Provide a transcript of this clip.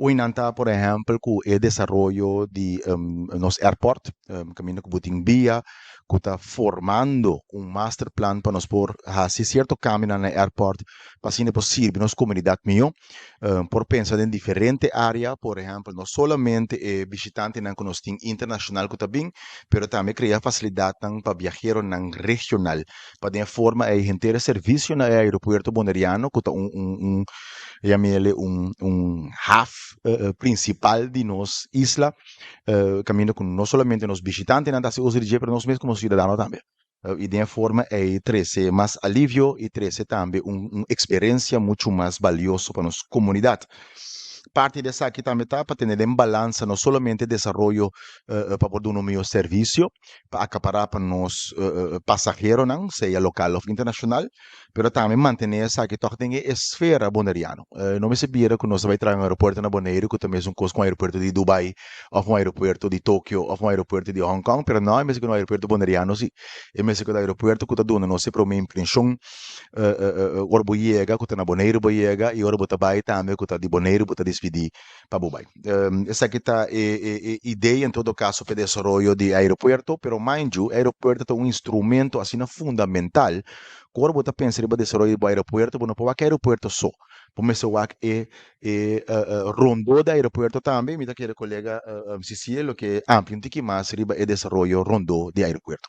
Un nan ta, por ehèmpel, ku e desaroyo di nos airport, kaminda ku bo tin bia ku ta formando un masterplan pa nos por hasi sierto kambionan na e airport pa asina por sirbi nos komunidat mihó. Por pensa den diferente área, por ehèmpel, no solamente e bishitantenan ku nos tin internashonal ku ta bin, pero tambe krea fasilidatnan pa biaheronan regional, pa den e forma ei henter e servisio na e aeropuerto boneriano ku ta un un un yam'ele un un haf prinsipal di nos isla, kaminda ku no solamente nos bishitantenan ta hasi uso di dje, pero nos mes komo siudadano tambe. I den e forma ei trese mas alivio i trese tambe un eksperensia muchu mas balioso pa nos komunidat. Parti di esaki tambe ta pa tene den balansa no solamente desaroyo pa por duna un mihó servisio, pa akapará pa nos pasaheronan, sea lokal òf internashonal, pero tambe mantené esaki tòg den e esfera boneriano. No mester bira ku nos ta bai traha un aeropuerto na Boneiru ku ta mesun kos ku un aeropuerto di Dubai òf un aeropuerto di Tokio òf un aeropuerto di Hong Kong, pero no, e mester ku un aeropuerto boneriano si. E mester ku ta aeropuerto ku ta duna nos e promé impreshon ora bo yega ku ta na Boneiru bo yega i ora bo ta bai tambe ku ta di Boneiru bo ta dispidí pa bo bai. Esaki ta e idea en todo caso pa e desaroyo di e aeropuerto, pero mind you, e aeropuerto ta un instrumento asina fundamental cu ora bo ta pensa riba desaroyo di bo aeropuerto, bo no por wak e aeropuerto so, bo mester wak e rondó di aeropuerto tambe. Mi ta kere colega Cecilia lo ke amplia un tiki mas riba e desaroyo rondó di aeropuerto.